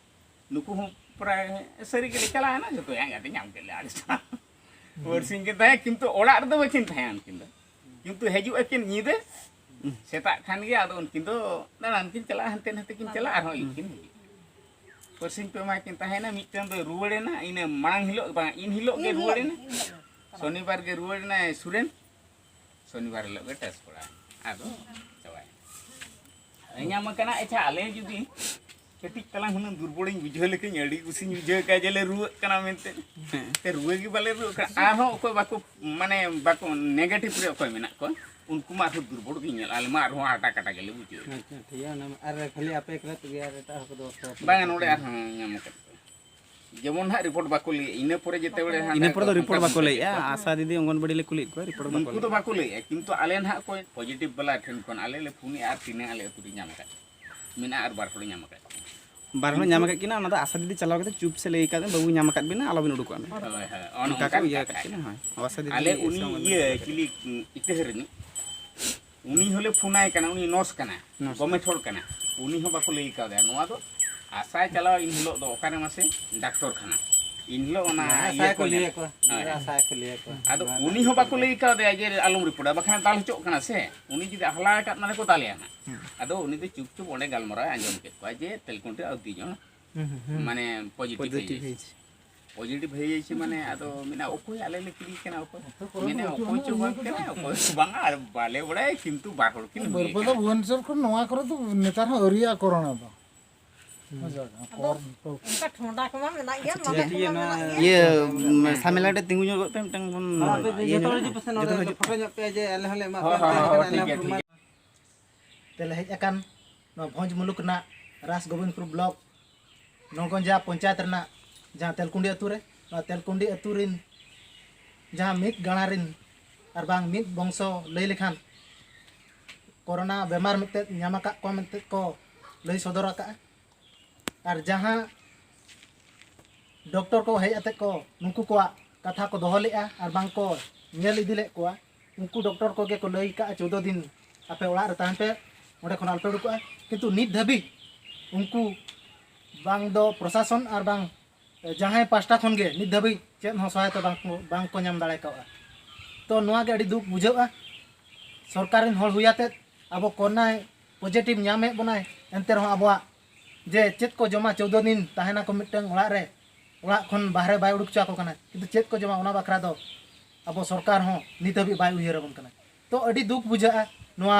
ᱱᱩᱠᱩ ᱦᱚᱸ ᱯᱨᱟᱭ ᱥᱟᱹᱨᱤ ᱜᱮᱞᱮ ᱪᱟᱞᱟᱣ ᱮᱱᱟ, ᱡᱚᱛᱚ ᱮᱸᱜᱟᱛᱮ ᱧᱟᱢ ᱠᱮᱫ ᱞᱮᱭᱟ ᱟᱹᱰᱤ ᱥᱟᱨᱟ᱾ ᱵᱟᱨᱥᱤᱧ ᱠᱤᱱ ᱛᱟᱦᱮᱸ, ᱠᱤᱱᱛᱩ ᱚᱲᱟᱜ ᱨᱮᱫᱚ ᱵᱟᱹᱠᱤᱱ ᱛᱟᱦᱮᱸ ᱩᱱᱠᱤᱱ ᱫᱚ, ᱠᱤᱱᱛᱩ ᱦᱤᱡᱩᱜ ᱟᱹᱠᱤᱱ ᱧᱤᱫᱟᱹ, ᱥᱮᱛᱟᱜ ᱠᱷᱟᱱ ᱜᱮ ᱟᱫᱚ ᱩᱱᱠᱤᱱ ᱫᱚ ᱫᱟᱬᱟᱱ ᱠᱤᱱ ᱪᱟᱞᱟᱜᱼᱟ, ᱦᱟᱱᱛᱮ ᱱᱟᱛᱮ ᱠᱤᱱ ᱪᱟᱞᱟᱜᱼᱟ, ᱟᱨᱦᱚᱸ ᱟᱹᱭᱩᱵ ᱠᱤᱱ ᱦᱤᱡᱩᱜᱼᱟ᱾ ᱵᱟᱨᱥᱤᱧ ᱯᱮ ᱢᱟᱦᱟ ᱠᱤᱱ ᱛᱟᱦᱮᱸᱭᱮᱱᱟ, ᱢᱤᱫᱴᱟᱝ ᱫᱚᱭ ᱨᱩᱣᱟᱹᱲᱮᱱᱟ, ᱤᱱᱟᱹ ᱢᱟᱲᱟᱝ ᱦᱤᱞᱳᱜ ᱵᱟᱝ, ᱤᱱ ᱦᱤᱞᱳᱜ ᱜᱮ ᱨᱩᱣᱟᱹᱲᱮᱱᱟ, ᱥᱚᱱᱤᱵᱟᱨ ᱜᱮ ᱨᱩᱣᱟᱹᱲᱮᱱᱟᱭ ᱥᱩᱨᱮᱱ, ᱥᱚᱱᱤᱵᱟᱨ ᱦᱤᱞᱳᱜ ᱜᱮ ᱴᱮᱥᱴ ᱠᱚᱲᱟ᱾ ᱟᱫᱚ ᱪᱟᱵᱟᱭᱮᱱᱟ᱾ ᱧᱟᱢ ᱟᱠᱟᱱᱟ᱾ ᱟᱪᱪᱷᱟ, ᱟᱞᱮ ᱡᱩᱫᱤ ᱠᱟᱹᱴᱤᱡ ᱛᱟᱞᱟᱝ ᱦᱩᱱᱟᱹᱝ ᱫᱩᱨᱵᱚᱞᱤᱧ ᱵᱩᱡᱷᱟᱹᱣ ᱞᱮᱠᱷᱟᱱ, ᱟᱹᱰᱤ ᱠᱩᱥᱤᱧ ᱵᱩᱡᱷᱟᱹᱣ ᱠᱮᱭᱟ ᱡᱮ ᱞᱮ ᱨᱩᱣᱟᱹᱜ ᱠᱟᱱᱟ ᱢᱮᱱᱛᱮ᱾ ᱦᱮᱸ᱾ ᱛᱮ ᱨᱩᱣᱟᱹ ᱜᱮ ᱵᱟᱞᱮ ᱨᱩᱣᱟᱹᱜ ᱠᱟᱱᱟ, ᱟᱨᱦᱚᱸ ᱚᱠᱚᱭ ᱵᱟᱠᱚ, ᱢᱟᱱᱮ, ᱵᱟᱠᱚ ᱱᱮᱜᱮᱴᱤᱵᱷ ᱨᱮ ᱚᱠᱚᱭ ᱢᱮᱱᱟᱜ ᱠᱚᱣᱟ, ᱩᱱᱠᱩ ᱢᱟ ᱟᱨᱦᱚᱸ ᱫᱩᱨᱵᱚᱞ ᱜᱮ ᱧᱮᱞ, ᱟᱞᱮ ᱢᱟ ᱟᱨᱦᱚᱸ ᱦᱟᱴᱟ ᱠᱟᱴᱟ ᱜᱮᱞᱮ ᱵᱩᱡᱷᱟᱹᱣᱟ᱾ ᱟᱪᱪᱷᱟ, ᱴᱷᱤᱠ ᱜᱮᱭᱟ, ᱚᱱᱟ ᱢᱟ᱾ ᱟᱨ ᱠᱷᱟᱹᱞᱤ ᱟᱯᱮ ᱮᱠᱞᱟ ᱛᱮᱜᱮ, ᱟᱨ ᱮᱴᱟᱜ ᱦᱚᱲ ᱠᱚᱫᱚ ᱵᱟᱠᱚ? ᱵᱟᱝᱟ, ᱱᱚᱰᱮ ᱟᱨᱦᱚᱸ ᱧᱟᱢ ᱟᱠᱟᱫ ᱠᱚᱣᱟ᱾ ᱡᱮᱢᱚᱱ ᱦᱟᱸᱜ ᱨᱤᱯᱳᱨᱴ ᱵᱟᱠᱚ ᱞᱟᱹᱭᱟ, ᱤᱱᱟᱹ ᱯᱚᱨᱮ ᱡᱮᱛᱮ ᱵᱟᱲᱮ ᱦᱟᱸᱜ ᱤᱱᱟᱹ ᱯᱚᱨᱮ ᱫᱚ ᱨᱤᱯᱳᱨᱴ ᱵᱟᱠᱚ ᱞᱟᱹᱭᱮᱫᱼᱟ᱾ ᱟᱥᱟ ᱫᱤᱫᱤ, ᱚᱝᱜᱚᱱᱵᱟᱲᱤ ᱞᱮ ᱠᱩᱞᱤᱭᱮᱫ ᱠᱚᱣᱟ, ᱨᱤᱯᱳᱨᱴ ᱵᱟᱠᱚ ᱩᱱᱠᱩ ᱫᱚ ᱞᱟᱹᱭᱮᱫᱼᱟ᱾ ᱵᱟᱠᱚ ᱞᱟᱹᱭᱮᱫᱼᱟ, ᱠᱤᱱᱛᱩ ᱟᱞᱮ ᱱᱟᱦᱟᱜ ᱠᱚ ᱯᱚᱡᱤᱴᱤᱵᱷ ᱵᱟᱞᱟ ᱴᱷᱮᱱ ᱠᱷᱚᱱ ᱟᱞᱮ ᱞᱮ ᱯᱷᱳᱱᱮᱫᱼᱟ, ᱟᱨ ᱛᱤᱱᱟᱹᱜ ᱟᱞᱮ ᱟᱹᱛᱩ ᱨᱮ ᱧᱟᱢ ᱟᱠᱟᱫ ᱢᱮᱱᱟᱜᱼᱟ, ᱟᱨ ᱵᱟᱨ ᱦᱚᱲ ᱧᱟᱢ ᱟᱠᱟᱫ ᱠᱚᱣᱟ᱾ ᱵᱟᱨ ᱦᱚᱲ ᱧᱟᱢ ᱟᱠᱟᱫ ᱠᱤᱱᱟ, ᱚᱱᱟ ᱫᱚ ᱟᱥᱟ ᱫᱤᱫᱤ ᱪᱟᱞᱟᱣ ᱠᱟᱛᱮ ᱪᱩᱯ ᱥᱮ ᱞᱟᱹᱭ ᱟᱠᱟᱫ, "ᱵᱟᱹᱵᱩ, ᱧᱟᱢ ᱟᱠᱟᱫ ᱵᱤᱱᱟ, ᱟᱞᱚᱵᱤᱱ ᱩᱰᱩᱠᱚᱜᱼᱟ" ᱢᱮᱱᱛᱮ᱾ ᱦᱳᱭ, ᱦᱳᱭ, ᱚᱱᱠᱟ ᱠᱚ ᱚᱱᱠᱟ ᱤᱭᱟᱹ ᱟᱠᱟᱫ ᱠᱟᱛᱷᱟ᱾ ᱠᱤᱱᱟ᱾ ᱦᱳᱭ, ᱟᱥᱟ ᱫᱤᱫᱤ ᱟᱞᱮ ᱥᱮ ᱩᱱᱤ ᱚᱝᱜᱚᱱᱵᱟᱲᱤ ᱤᱭᱟᱹ ᱠᱟᱛᱮ᱾ ᱪᱤᱞᱤ, ᱩᱸ, ᱤᱴᱟᱹᱦᱟᱹᱨᱤᱡ, ᱩᱱᱤ ᱦᱚᱸᱞᱮ ᱯᱷᱳᱱᱟᱭ ᱠᱟᱱᱟ, ᱩᱱᱤ ᱱᱚᱨᱥ ᱠᱟᱱᱟ, ᱱᱚᱨᱥ᱾ ᱜᱚᱵᱷᱢᱮᱱᱴ ᱦᱚᱲ ᱠᱟᱱᱟ, ᱩᱱᱤ ᱦᱚᱸ ᱵᱟᱠᱚ ᱞᱟᱹᱭ ᱠᱟᱣᱫᱮᱭᱟ᱾ ᱱᱚᱣᱟ ᱫᱚ ᱟᱥᱟᱭ ᱪᱟᱞᱟᱣ ᱤᱱ ᱦᱤᱞᱳᱜ ᱫᱚ ᱚᱠᱟᱨᱮ ᱢᱟᱥᱮ ᱰᱟᱠᱛᱚᱨ ᱠᱷᱟᱱᱟ, ᱤᱱ ᱦᱤᱞᱳᱜ ᱚᱱᱟ ᱟᱥᱟᱭ ᱤᱭᱟᱹ ᱠᱚ ᱠᱚ ᱞᱟᱹᱭ ᱧᱟᱢ-, ᱟᱠᱚᱣᱟ᱾ ᱦᱳᱭ᱾ ᱟᱥᱟᱭ ᱠᱚ ᱞᱟᱹᱭ ᱟᱠᱚᱣᱟ᱾ ᱟᱫᱚ ᱩᱱᱤ ᱦᱚᱸ ᱵᱟᱠᱚ ᱞᱟᱹᱭ ᱠᱟᱣᱫᱮᱭᱟ ᱡᱮ ᱟᱞᱚᱢ ᱨᱤᱯᱳᱨᱴᱟ, ᱵᱟᱠᱷᱟᱱ ᱫᱟᱞ ᱦᱚᱪᱚᱜ ᱠᱟᱱᱟ ᱥᱮ, ᱩᱱᱤ ᱡᱩᱫᱤ ᱦᱟᱞᱟ ᱟᱠᱟᱫ ᱢᱟᱱᱮ ᱠᱚ ᱫᱟᱞᱮᱭᱟ ᱱᱟᱜ᱾ ᱦᱩᱸ᱾ ᱟᱫᱚ ᱩᱱᱤ ᱫᱚ ᱪᱩᱯ ᱪᱩᱯ ᱚᱸᱰᱮ ᱜᱟᱞᱢᱟᱨᱟᱣ ᱮ ᱟᱸᱡᱚᱢ ᱠᱮᱫ ᱠᱚᱣᱟ ᱡᱮ ᱛᱮᱞᱠᱩᱱᱴᱤ ᱟᱹᱣᱫᱤ ᱧᱚᱜ ᱦᱩᱸ, ᱦᱩᱸ, ᱦᱩᱸ᱾ ᱢᱟᱱᱮ ᱯᱚᱡᱤᱴᱤᱵᱷ ᱯᱚᱡᱤᱴᱤᱵᱷ ᱦᱮᱡ ᱦᱮᱡ᱾ ᱯᱚᱡᱤᱴᱤᱵᱷ ᱦᱮᱡ ᱦᱮᱡ ᱢᱟᱱᱮ ᱟᱫᱚ ᱢᱮᱱᱟ ᱚᱠᱚᱭ ᱟᱞᱮ ᱞᱮ ᱠᱩᱞᱤ ᱠᱟᱱᱟ, ᱚᱠᱚᱭ? ᱟᱹᱛᱩ ᱠᱚᱨᱮ ᱢᱮᱱᱟ ᱫᱚ ᱚᱠᱚᱭ ᱚᱪᱚᱜ ᱪᱚ ᱚᱱᱟ ᱵᱟᱝ ᱠᱚᱫᱚ ᱠᱟᱱᱟ, ᱚᱠᱚᱭ ᱪᱚ ᱵᱟᱝᱟ, ᱟᱨ ᱵᱟᱞᱮ ᱵᱟᱲᱟᱭᱟ, ᱠᱤᱱᱛᱩ ᱵᱟᱨ ᱦᱚᱲ ᱠᱤᱱ ᱦᱩᱭ ᱵᱟᱹᱨᱯᱟᱫᱟ ᱠᱟᱱᱟ᱾ ᱵᱷᱩᱵᱚᱱᱮᱥᱚᱨ ᱠᱷᱚᱱ ᱱᱚᱣᱟ ᱠᱚᱨᱮ ᱫᱚ ᱱᱮᱛᱟᱨ ᱦᱚᱸ ᱟᱹᱣᱨᱤᱭᱟᱜᱼᱟ ᱠᱚᱨᱳᱱᱟ ᱫᱚ᱾ ᱦᱩᱸ᱾ ᱵᱩᱡᱷᱟᱹᱣ ᱠᱮᱫᱟ? ᱟᱫᱚ ᱠᱚᱨ-, ᱚᱱᱠᱟ ᱴᱷᱚᱸᱰᱟ ᱠᱚᱢᱟ ᱢᱮᱱᱟᱜ ᱜᱮᱭᱟ, ᱟᱪᱪᱷᱟ, ᱢᱟᱢᱮ ᱴᱷᱤᱠ ᱠᱚᱢᱟ ᱜᱮᱭᱟ, ᱱᱚᱣᱟ ᱢᱮᱱᱟᱜ ᱜᱮᱭᱟ᱾ ᱤᱭᱟᱹ, ᱥᱟᱢᱮᱞᱟ ᱨᱮ ᱛᱤᱸᱜᱩ ᱧᱚᱜᱚᱜ ᱯᱮ, ᱢᱤᱫᱴᱟᱝ ᱵᱚᱱ ᱦᱳᱭ, ᱦᱳᱭ, ᱤᱭᱟᱹ ᱡᱚᱛᱚ ᱧᱚᱜᱟ᱾ ᱦᱚᱲ ᱦᱤᱡᱩᱜ ᱯᱮ ᱥᱮ, ᱱᱚᱰᱮ ᱡᱚᱛᱚ ᱦᱚᱲ ᱦᱤᱡᱩᱜ ᱯᱮ᱾ ᱯᱷᱳᱴᱳ ᱧᱚᱜ ᱯᱮ ᱡᱮ ᱟᱞᱮ ᱦᱚᱸᱞᱮ ᱮᱢᱟ ᱦᱳᱭ, ᱯᱮᱭᱟ, ᱦᱳᱭ, ᱦᱳᱭ, ᱟᱞᱮ ᱴᱷᱤᱠ ᱜᱮᱭᱟ, ᱴᱷᱤᱠ ᱜᱮᱭᱟ᱾ ᱛᱮᱞᱮ ᱦᱮᱡ ᱟᱠᱟᱱ ᱱᱚᱣᱟ ᱵᱷᱚᱸᱡᱽ ᱢᱩᱞᱩᱠ ᱨᱮᱱᱟᱜ ᱨᱟᱥ ᱜᱳᱵᱤᱱᱫᱯᱩᱨ ᱵᱞᱚᱠ ᱱᱚᱜᱚᱧᱡᱟ ᱯᱚᱧᱪᱟᱭᱮᱛ ᱨᱮᱱᱟᱜ ᱡᱟᱦᱟᱸ ᱛᱮᱞᱠᱩᱸᱰᱤ ᱟᱹᱛᱩ ᱨᱮ, ᱱᱚᱣᱟ ᱛᱮᱞᱠᱩᱸᱰᱤ ᱟᱹᱛᱩ ᱨᱤᱱ ᱡᱟᱦᱟᱸ ᱢᱤᱫ ᱜᱟᱬᱟ ᱨᱤᱱ ᱟᱨ ᱵᱟᱝ ᱢᱤᱫ ᱵᱚᱝᱥᱚ ᱞᱟᱹᱭ ᱞᱮᱠᱷᱟᱱ ᱠᱳᱨᱳᱱᱟ ᱵᱮᱢᱟᱨ ᱢᱤᱫᱴᱮᱡ ᱧᱟᱢ ᱟᱠᱟᱫ ᱠᱚᱣᱟ ᱢᱮᱱᱛᱮ ᱠᱚ ᱞᱟᱹᱭ ᱥᱚᱫᱚᱨ ᱟᱠᱟᱫᱼᱟ᱾ ᱟᱨ ᱡᱟᱦᱟᱸ ᱰᱚᱠᱴᱚᱨ ᱠᱚ ᱦᱮᱡ ᱟᱛᱮᱫ ᱠᱚ ᱱᱩᱠᱩ ᱠᱚᱣᱟᱜ ᱠᱟᱛᱷᱟ ᱠᱚ ᱫᱚᱦᱚ ᱞᱮᱫᱼᱟ ᱟᱨ ᱵᱟᱝ ᱠᱚ ᱧᱮᱞ ᱤᱫᱤ ᱞᱮᱫ ᱠᱚᱣᱟ, ᱩᱱᱠᱩ ᱰᱚᱠᱴᱚᱨ ᱠᱚᱜᱮ ᱠᱚ ᱞᱟᱹᱭ ᱠᱟᱜᱼᱟ, "ᱪᱳᱫᱽᱫᱳ ᱫᱤᱱ ᱟᱯᱮ ᱚᱲᱟᱜ ᱨᱮ ᱛᱟᱦᱮᱱ ᱯᱮ, ᱚᱸᱰᱮ ᱠᱷᱚᱱ ᱟᱞᱚᱯᱮ ᱩᱰᱩᱠᱚᱜᱼᱟ", ᱠᱤᱱᱛᱩ ᱱᱤᱛ ᱫᱷᱟᱹᱵᱤᱡ ᱩᱱᱠᱩ ᱵᱟᱝ ᱫᱚ ᱯᱨᱚᱥᱟᱥᱚᱱ ᱟᱨ ᱵᱟᱝ ᱡᱟᱦᱟᱸᱭ ᱯᱟᱦᱴᱟ ᱠᱷᱚᱱ ᱜᱮ ᱱᱤᱛ ᱫᱷᱟᱹᱵᱤᱡ ᱪᱮᱫ ᱦᱚᱸ ᱥᱚᱦᱟᱭᱚᱛᱟ ᱵᱟᱝ ᱠᱚ, ᱵᱟᱝ ᱠᱚ ᱧᱟᱢ ᱫᱟᱲᱮ ᱠᱟᱣᱜᱼᱟ᱾ ᱛᱚ ᱱᱚᱣᱟ ᱜᱮ ᱟᱹᱰᱤ ᱫᱩᱠ ᱵᱩᱡᱷᱟᱹᱜᱼᱟ᱾ ᱥᱚᱨᱠᱟᱨ ᱨᱮᱱ ᱦᱚᱲ ᱦᱩᱭ ᱟᱛᱮᱫ ᱟᱵᱚ ᱠᱳᱨᱳᱱᱟᱭ ᱯᱚᱡᱤᱴᱤᱵᱷ ᱧᱟᱢᱮᱫ ᱵᱚᱱᱟᱭ, ᱮᱱᱛᱮ ᱨᱮᱦᱚᱸ ᱟᱵᱚᱣᱟᱜ ᱡᱮ ᱪᱮᱫ ᱠᱚ ᱡᱚᱢᱟ ᱪᱳᱫᱽᱫᱳ ᱫᱤᱱ ᱛᱟᱦᱮᱱᱟᱠᱚ ᱢᱤᱫᱴᱟᱝ ᱚᱲᱟᱜ ᱨᱮ, ᱚᱲᱟᱜ ᱠᱷᱚᱱ ᱵᱟᱦᱨᱮ ᱵᱟᱭ ᱩᱰᱩᱠ ᱦᱚᱪᱚ ᱟᱠᱚ ᱠᱟᱱᱟ, ᱠᱤᱱᱛᱩ ᱪᱮᱫ ᱠᱚ ᱡᱚᱢᱟ ᱚᱱᱟ ᱵᱟᱠᱷᱨᱟ ᱫᱚ ᱟᱵᱚ ᱥᱚᱨᱠᱟᱨ ᱦᱚᱸ ᱱᱤᱛ ᱦᱟᱹᱵᱤᱡ ᱵᱟᱭ ᱩᱭᱦᱟᱹᱨ ᱟᱵᱚᱱ ᱠᱟᱱᱟ᱾ ᱛᱚ ᱟᱹᱰᱤ ᱫᱩᱠ ᱵᱩᱡᱷᱟᱹᱜᱼᱟ ᱱᱚᱣᱟ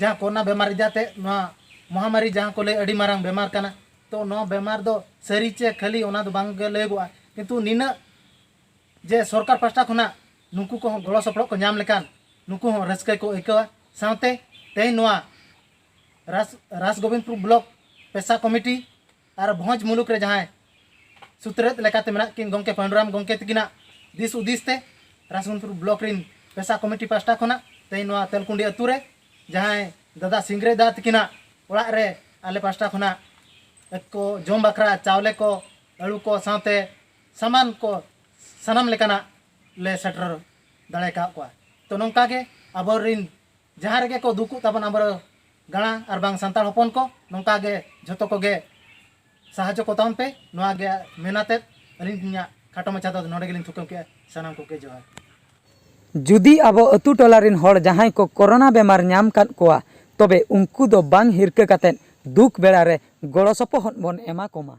ᱡᱟᱦᱟᱸ ᱠᱳᱨᱳᱱᱟ ᱵᱮᱢᱟᱨ ᱤᱫᱤ ᱠᱟᱛᱮ ᱱᱚᱣᱟ ᱢᱚᱦᱟᱢᱟᱨᱤ ᱡᱟᱦᱟᱸ ᱠᱚ ᱞᱟᱹᱭ ᱟᱹᱰᱤ ᱢᱟᱨᱟᱝ ᱵᱮᱢᱟᱨ ᱠᱟᱱᱟ᱾ ᱛᱚ ᱱᱚᱣᱟ ᱵᱮᱢᱟᱨ ᱫᱚ ᱥᱟᱹᱨᱤ ᱪᱮ ᱠᱷᱟᱹᱞᱤ ᱚᱱᱟ ᱫᱚ ᱵᱟᱝ ᱜᱮ ᱞᱟᱹᱭᱟᱹᱜᱚᱜᱼᱟ, ᱠᱤᱱᱛᱩ ᱱᱤᱱᱟᱹᱜ ᱡᱮ ᱥᱚᱨᱠᱟᱨ ᱯᱟᱦᱴᱟ ᱠᱷᱚᱱᱟᱜ ᱱᱩᱠᱩ ᱠᱚᱦᱚᱸ ᱜᱚᱲᱚ ᱥᱚᱯᱚᱦᱚᱫ ᱠᱚ ᱧᱟᱢ ᱞᱮᱠᱷᱟᱱ ᱱᱩᱠᱩ ᱦᱚᱸ ᱨᱟᱹᱥᱠᱟᱹ ᱠᱚ ᱟᱹᱭᱠᱟᱹᱣᱟ᱾ ᱥᱟᱶᱛᱮ ᱛᱮᱦᱮᱧ ᱱᱚᱣᱟ ᱨᱟᱥ-, ᱨᱟᱥ ᱜᱳᱵᱤᱱᱫᱯᱩᱨ ᱵᱞᱚᱠ ᱯᱮᱥᱟ ᱠᱚᱢᱤᱴᱤ ᱟᱨ ᱵᱷᱚᱸᱡᱽ ᱢᱩᱞᱩᱠ ᱨᱮ ᱡᱟᱦᱟᱸᱭ ᱥᱩᱛᱨᱮᱫ ᱞᱮᱠᱟᱛᱮ ᱢᱮᱱᱟᱜ ᱠᱤᱱ ᱜᱚᱢᱠᱮ ᱯᱟᱹᱰᱩᱨᱟᱢ ᱜᱚᱢᱠᱮ ᱛᱟᱹᱠᱤᱱᱟᱜ ᱫᱤᱥ ᱦᱩᱫᱤᱥ ᱛᱮ ᱨᱟᱥᱜᱩᱱᱯᱩᱨ ᱵᱞᱚᱠ ᱨᱤᱱ ᱯᱮᱥᱟ ᱠᱚᱢᱤᱴᱤ ᱯᱟᱦᱴᱟ ᱠᱷᱚᱱᱟᱜ ᱛᱮᱦᱮᱧ ᱱᱚᱣᱟ ᱛᱮᱞᱠᱩᱸᱰᱤ ᱟᱹᱛᱩ ᱨᱮ ᱡᱟᱦᱟᱸᱭ ᱫᱟᱫᱟ ᱥᱤᱝᱨᱟᱹᱭ ᱫᱟ ᱛᱟᱹᱠᱤᱱᱟᱜ ᱚᱲᱟᱜ ᱨᱮ ᱟᱞᱮ ᱯᱟᱦᱴᱟ ᱠᱷᱚᱱᱟᱜ ᱮᱠ ᱠᱚ ᱡᱚᱢ ᱵᱟᱠᱷᱨᱟ ᱪᱟᱣᱞᱮ ᱠᱚ, ᱟᱹᱞᱩ ᱠᱚ ᱥᱟᱶᱛᱮ ᱥᱟᱢᱟᱱ ᱠᱚ ᱥᱟᱱᱟᱢ ᱞᱮᱠᱟᱱᱟᱜ ᱞᱮ ᱥᱮᱴᱮᱨ ᱫᱟᱲᱮ ᱟᱠᱟᱫ ᱠᱚᱣᱟ᱾ ᱛᱚ ᱱᱚᱝᱠᱟ ᱜᱮ ᱟᱵᱚᱨᱤᱱ ᱡᱟᱦᱟᱸ ᱨᱮᱜᱮ ᱠᱚ ᱫᱩᱠᱩᱜ ᱛᱟᱵᱚᱱ ᱟᱵᱚ ᱜᱟᱬᱟ ᱟᱨ ᱵᱟᱝ ᱥᱟᱱᱛᱟᱲ ᱦᱚᱯᱚᱱ ᱠᱚ, ᱱᱚᱝᱠᱟ ᱜᱮ ᱡᱷᱚᱛᱚ ᱠᱚᱜᱮ ᱥᱟᱦᱟᱡᱽᱡᱚ ᱠᱚ ᱛᱟᱵᱚᱱ ᱯᱮ᱾ ᱱᱚᱣᱟ ᱜᱮ ᱢᱮᱱᱟᱛᱮᱫ ᱟᱹᱞᱤᱧᱟᱜ ᱠᱷᱟᱴᱚ ᱢᱟᱪᱷᱟ ᱫᱚ ᱱᱚᱰᱮ ᱜᱮᱞᱤᱧ ᱛᱷᱩᱠᱟᱹᱢ ᱠᱮᱫᱼᱟ᱾ ᱥᱟᱱᱟᱢ ᱠᱚᱜᱮ ᱡᱚᱦᱟᱨ᱾ ᱡᱩᱫᱤ ᱟᱵᱚ ᱟᱹᱛᱩ ᱴᱚᱞᱟ ᱨᱤᱱ ᱦᱚᱲ ᱡᱟᱦᱟᱸᱭ ᱠᱚ ᱠᱳᱨᱳᱱᱟ ᱵᱮᱢᱟᱨ ᱧᱟᱢ ᱠᱟᱫ ᱠᱚᱣᱟ, ᱛᱚᱵᱮ ᱩᱱᱠᱩ ᱫᱚ ᱵᱟᱝ ᱦᱤᱨᱠᱟᱹ ᱠᱟᱛᱮᱫ ᱫᱩᱠ ᱵᱮᱲᱟ ᱨᱮ ᱜᱚᱲᱚ ᱥᱚᱯᱚᱦᱚᱫ ᱵᱚᱱ ᱮᱢᱟ ᱠᱚᱢᱟ᱾